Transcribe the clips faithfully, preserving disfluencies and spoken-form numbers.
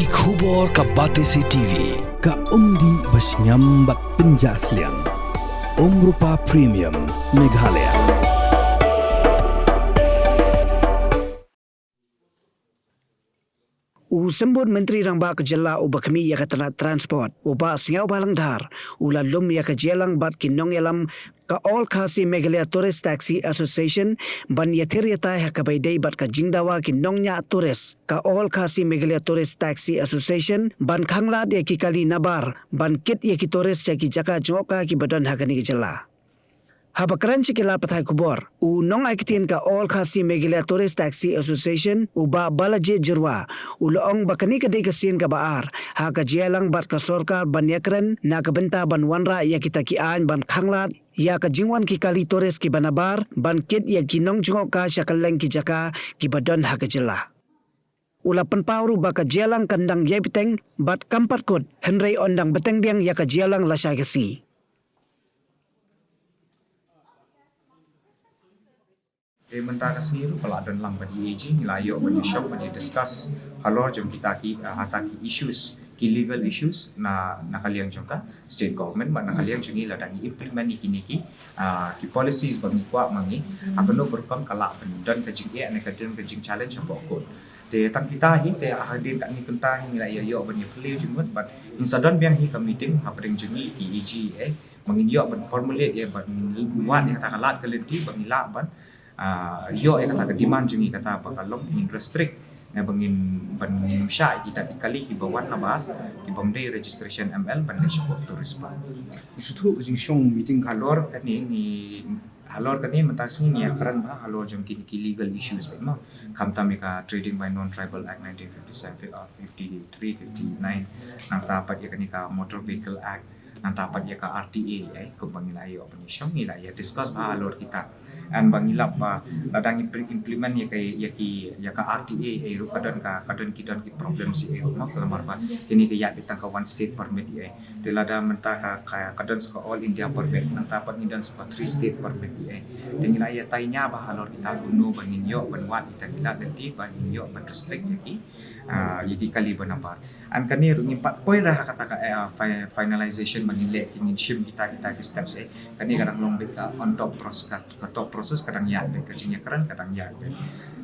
Ki khubor ka Batesi T V, ka umdih ba shngiam bad pynjah sliang. Umrupa Premium, Meghalaya. U Symbud Myntri Rangbah ka Jylla uba khmih ïa ka tnat Transport, u Bah Sniawbhalang Dhar, u la lum ïa ka jingïalang bad ki nongïalam ka All Khasi Meghalaya Tourist Taxi Association ban ïathir ïatai ha kaba ïadei bad ka jingdawa ki nongñiah tourist. Ka All Khasi Meghalaya Tourist Taxi Association ban khanglad ïa ki kali nabar ban kit ïa ki tourist sha ki jaka jngohka kiba don ha kane ka jylla. Haba kren sha ki lad pathai khubor, u nongai ktien ka All Khasi Meghalaya Tourist Taxi Association, u Bah Balajied Jyrwa, u la ong ba kane ka dei ka sien kaba ar ha ka jingïalang bad ka sorkar ban ïakren na ka bynta ban wanrah ïa kita ki aiñ ban khanglad ïa ka jingwan ki kali tourist kiba nabar ban kit ïa ki nongjngohka sha kylleng ki jaka kiba don ha ka jylla. U la pynpaw ruh ba ka jingïalang kan dang ïai bteng bad kam pat kut, hynrei yn dang bteng biang ïa ka jingïalang lashai ka sngi. Te mynta ka sngi ruh ka la don lang bad i A G, ngi la ïoh ban ïashong ban ïa discuss halor jong kita ki, ah, hata ki issues, ki legal issues na, na ka liang jong ka state government, bad na ka liang jong ngi lada ngi implement ïa kine ki, ah, ki policies ba ngi kwah ma ngi, ha kano ka rukom ka lah ban don ka jingeh ne ka don ka jingchallenge hapoh court. Te tang kita hi, te hadien katne kynta hi ngi la ïa ïoh ban ïa phylliew jingmut bad ngin sa don biang hi ka meeting hapdeng jong ngi ki A G, eh, ba ngin ïoh ban formulate ïa, ban ngin wad ïa kata ka lad ka lynti ba ngin lah ban, ah, ïoh ïa kata ka demand jong ngi kata ba ka long ngin restrict, eh, ba ngin, ban ngin ym shah ïa kita ki kali kiba wan nabar, kibym dei registration M L ban leit shapoh tourist spot. Ngi sngewthuh ka jingshong meeting halor kane ngi, halor kane mynta sngi ngi ïa kren bha halor jong ki, ki legal issues bha mo. Khamtam ïa ka Trading by Non-Tribal Act nineteen fifty-seven, uh, fifty-three, fifty-nine, nangta pat ïa kane ka Motor Vehicle Act, nangta pat ïa ka R T A, eh, kumba ngi la ïoh ban ïashong ngi la ïa discuss bha halor kita. And ba ngi lap ba lada ngi pre-, implement ïa ka, ïa ki, ïa ka R T A, eh, ruh ka don ka, ka don ki, don ki problems, eh, ruh mo, ka lamar ba kine ki ïa tang ka one state permit, eh. Te lada mynta ka, ka, ka don sa ka All India permit, nangta pat ngi don sa ka three state permit, eh. Te ngi la ïa tai nia bha halor kita kumno ba ngin ïoh ban wad kita ki lad lynti ba ngin ïoh ban restrict ïa ki, ah, ïa ki kali ba nabar. And kane ruh ngim pat poi ra ha kata ka, eh, fi-, finalization ba ngin leh, ngin shim kita, kita ki steps, eh. Kane ka dang long beit ka on top process, ka, ka top process ka dang ïaid beit, ka jingïakren ka dang ïaid beit.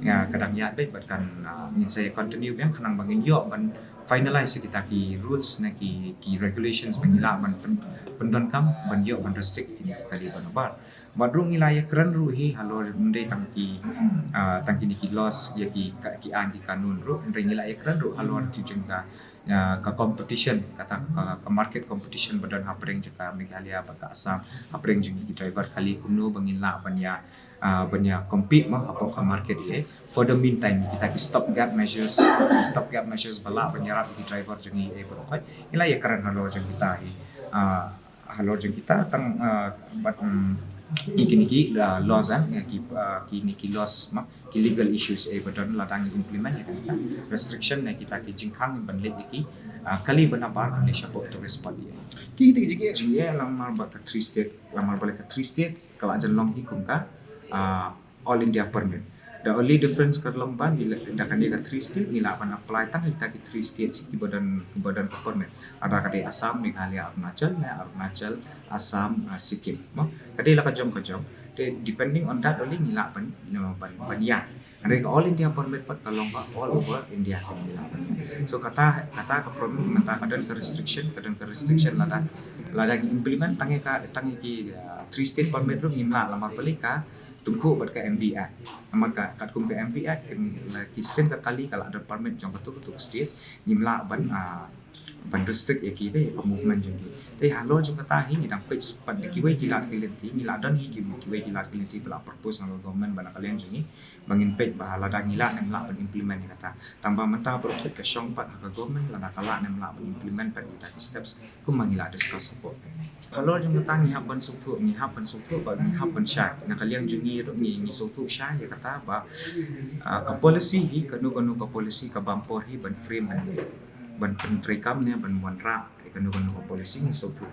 Ïa, ka dang ïaid beit bad kan, ah, ngin sa ïa continue biang khnang ba ngin ïoh ban finalize ïa kita ki rules ne ki, ki regulations ba ngi lah ban pyn-, pyndonkam ban ïoh ban restrict ïa ki kali ba nabar. Bad ruh ngi la ïa kren ruh hi halor, ym dei tang ki, ah, tang kine ki laws ïa ki ka, ki aiñ ki kanun ruh, hynrei ngi la ïa kren ruh halor ki jong ka, ah, ka competition, kata ka, ka market competition ba don hapdeng jong ka Meghalaya bad ka Assam, hapdeng jong ki driver kali, kumno ba ngin lah ban ïa, ah, ban ïa compete mo hapoh ka market, eh. For the meantime kita ki stopgap measures, ki stopgap measures ba lah ban ïarap ki driver jong ngi, eh, baroh khoit. Ngi la ïa kren halor jong kita hi, ah, halor jong kita tang, ah, bad, mm, ngi kine ki, ah, laws, ah, ngi ki, ah, kine ki laws mo, ki legal issues, eh, ba don lada ngi implement ïa kita restriction ne kita ki jingkhang ban leit ïa ki, ah, kali ba nabar ban leit shapoh tourist spot, eh. Ki, kita ki jingeh, jingeh lamar ba ka three state, lamar ba ka three state ka la jan long hi kum ka, ah, All India permit. The only difference ka long ba ngi la, da kane ka three state ngi lah ban apply tang ïa kita ki three states kiba don, kiba don ka permit. Lada ka dei Assam, Meghalaya, Arunachal, ne Arunachal, Assam, ah, Sikkim. Mo, ka dei la ka jong ka jong. Te depending on that only ngi lah ban, you know, ban, ban ïa. Hynrei ka All India permit pat ka long ba all over India ka ngi lah ban ïa. So kata, kata ka permit mynta ka don ka restriction, ka don ka restriction lada, lada ngi implement tang ïa ka, tang ïa ki, ah, three state permit ruh ngim lah, lamar balei ka tyngkhuh bad ka M V Act. Namar ka, katkum ka M V Act, kin la ki sien ka kali ka la don permit jong katu katu ka state, ngim lah ban, ah, ban restrict ïa ki te, ïa ka movement jong ki. Te halor jong kata hi ngi dang peit pat da kiwei ki lad ki lynti, ngi la don hi ki, kiwei ki lad ki lynti ba la propose na ka government bad na ka liang jong ngi ba ngin peit ba lada ngi lah ne em lah ban implement ïa kata. Tang ba mynta baroh ka shong pat ha ka government lada ka lah ne em lah ban implement pat ïa kita ki steps. Kumba ngi la discuss hapoh. Halor jong kata ngi hap ban sngewthuh, ngi hap ban sngewthuh bad ngi hap ban shai. Na ka liang jong ngi ruh ngi, ngi sngewthuh shai ïa kata ba, ah, ka policy hi, kano kano ka policy ka bam por hi ban frame, ban, ban pyntreikam ne ban wanrah ïa kano kano ka policy, ngi sngewthuh.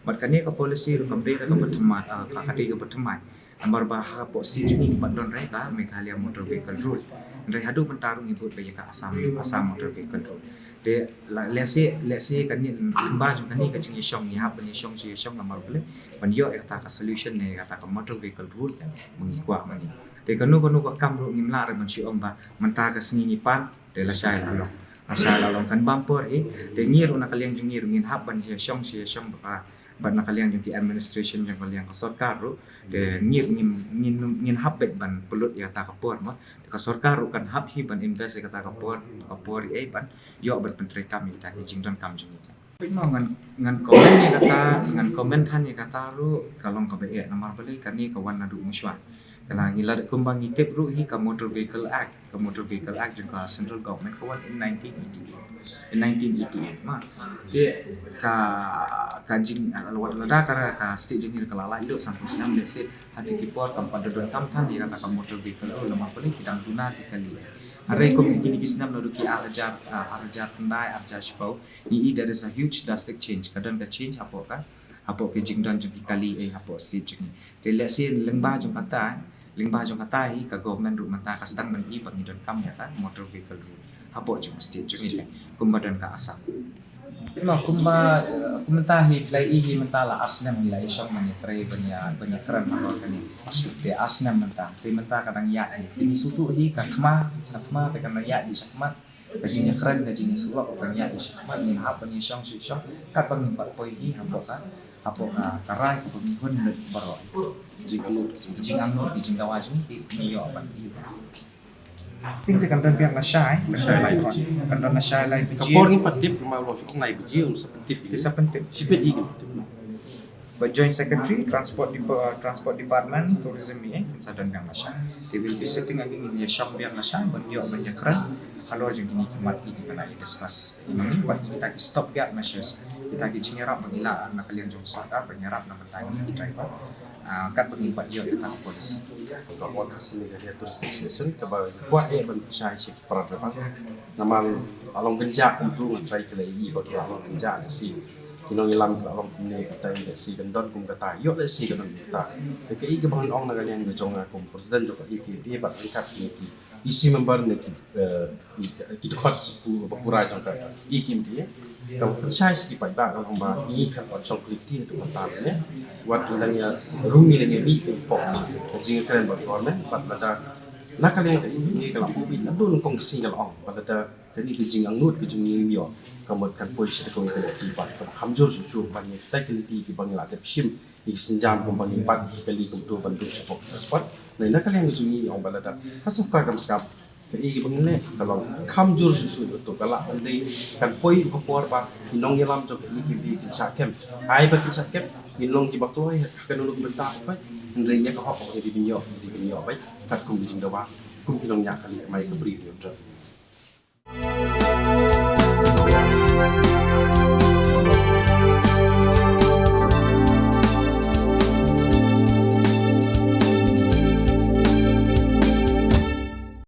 Bad kane ka policy ruh kam dei kaba thymmai, ah, ka, ka dei kaba thymmai. Namar ba hapoh state jong ngi pat don re ka Meghalaya Motor Vehicle Rule. Hynrei haduh mynta ruh ngi bud beit ïa ka Assam, Assam Motor Vehicle Rule. Te la, let's say, let's say kane, lyngba jong kane ka jingïashong, ngi hap ban ïashong shi ïashong namar balei, ban ïoh ïa kata ka solution ne ïa kata ka motor vehicle route, eh, ba ngi kwah ma ngi. Te kano kano ka kam ruh ngim lah re ban shu ong ba mynta ka sngi ngi pan, te lashai la long. Lashai la long, kan bam por hi. Te ngi ruh na ka liang jong ngi ruh ngin hap ban ïashong shi ïashong bad ka, bad na ka liang jong ki administration jong ka liang ka sorkar ruh. Te ngi ruh ngin, ngin, ngin hap beit ban pynlut ïa kata ka por mo. Te ka sorkar ruh kan hap hi ban invest ïa kata ka por, ka por ei ban ïoh ban pyntreikam ïa kita ki jingdonkam jong ngi. Peit mo, ngan, ngan comment ïa kata, ngan comment than ïa kata ruh ka long kaba eh namar balei kane ka wan naduh mynshuwa. Kane ngi la, kumba ngi tip ruh hi ka Motor Vehicle Act, ka Motor Vehicle Act jong ka Central Government ka wan in nineteen eighty-eight. In nineteen eighty-eight ma. Te ka, ka jing, lada ka, ka state jong ngi ka la laitluid sanphew snem, let's say, ha kito ki por kam pat da donkam than ïa kata ka motor vehicle ruh namar balei ki dang duna ki kali. Hynrei kum kine ki snem naduh ki ar hajar, ah, ar hajar khyndai, ar hajar shiphew, ngi i there is a huge drastic change. Ka don ka change hapoh ka, hapoh ki jingdon jong ki kali, eh, hapoh state jong ngi. Te let's say lyngba jong kata, lyngba jong kata hi ka government ruh mynta ka sdang ban i ba ngi donkam ïa ka motor vehicle ruh hapoh jong state jong ngi, kumba don ka Assam. Peit mo, kumba, eh, kumta hi, phi la i hi mynta la ar snem ngi la ïashong ban ïatrei ban ïa, ban ïakren halor kane. Te ar snem mynta, te mynta ka dang ïaid hi. Te ngi sngewthuh hi ka thma, ka thma te ka dang ïaid hi shakhmat. Ka jingïakren, ka jingïasyllok ka dang ïaid hi shakhmat, ngin hap ban ïashong shi shong katba ngin pat poi hi hapoh ka, hapoh ka, ka rai kaba ngi hun lut baroh. Jingangnud, jingangnud, ki jingdawa jong ngi, ki ngi ïoh ban i. Ting te kan don biang lashai, lashai lai hot. Kan don lashai lai baje. Ka por ngim pat tip, ma lo shong lai baje, um sa pyntip. Te sa pyntip. Shipit i ngim pat tip. Ba Joint Secretary, Transport Depa-, Transport Department, Tourism, eh, sa don biang lashai. Te we'll be sitting again, ngin ïashong biang lashai ban ïoh ban ïakren halor jong kine ki mat kiba ngi la discuss. Ïa ma ngi pat kita ki stopgap measures, kita ki jingïarap ba ngi la na ka liang jong sorkar ban ïarap na bynta ki driver. Ah, katba ngin pat ïoh ïa kata ka policy. Ka All Khasi Meghalaya Tourist Association kaba kwah eh ban pynshai sha ki para driver. Namar la long kynjah kumtu, nga tharai ki la i ba ki la long kynjah, ka shi ki nongïalam ki la long kumne, ka tai ka shi kan don kum kata, ïoh lehse kan don kum kata. Te kaei kaba ngan ong na ka liang ka jong nga kum president jong ka E K F D A bad ryngkat ki E C member ne ki, eh, ki, ki dkhot ki pu-, ba pura jong ka E K F D A. Ka pynshai sha ki paidbah ka long ba ngi khlem pat shong kti haduh mynta ne. Wat ngi dang ïa rung, ngi dang ïa mih hapoh ka jingkren bad government, bad lada na ka liang ka E K F D A ka la pynbeit naduh nyngkong ka sngi ka la ong ba lada kane ka jingangnud ka jong ngi ym ïoh, ka mut kan poi sha ka kong ka lynti bad kaba kham jur shuh shuh ban ïa kitai ki lynti kiba ngi la dep shim ïa ki sienjam kumba ngi bat ïa ki kali kumto ban duh shapoh spot. Na, na ka liang ka jong ngi ong ba lada ka sorkar kam sngap, kaei kaba ngi leh ka long kham jur shuh shuh, to ka lah ban dei kan poi ha por ba ki nongïalam jong ka E K F D A kin shah kem. Ai ba kin shah kem, ngin long kiba kloi ha kano kano ka bynta, hynrei ïa ka hok ngi dei ban ïoh, ngi dei ban ïoh beit katkum ka jingdawa kum ki nongñiah kali kamai ka bri.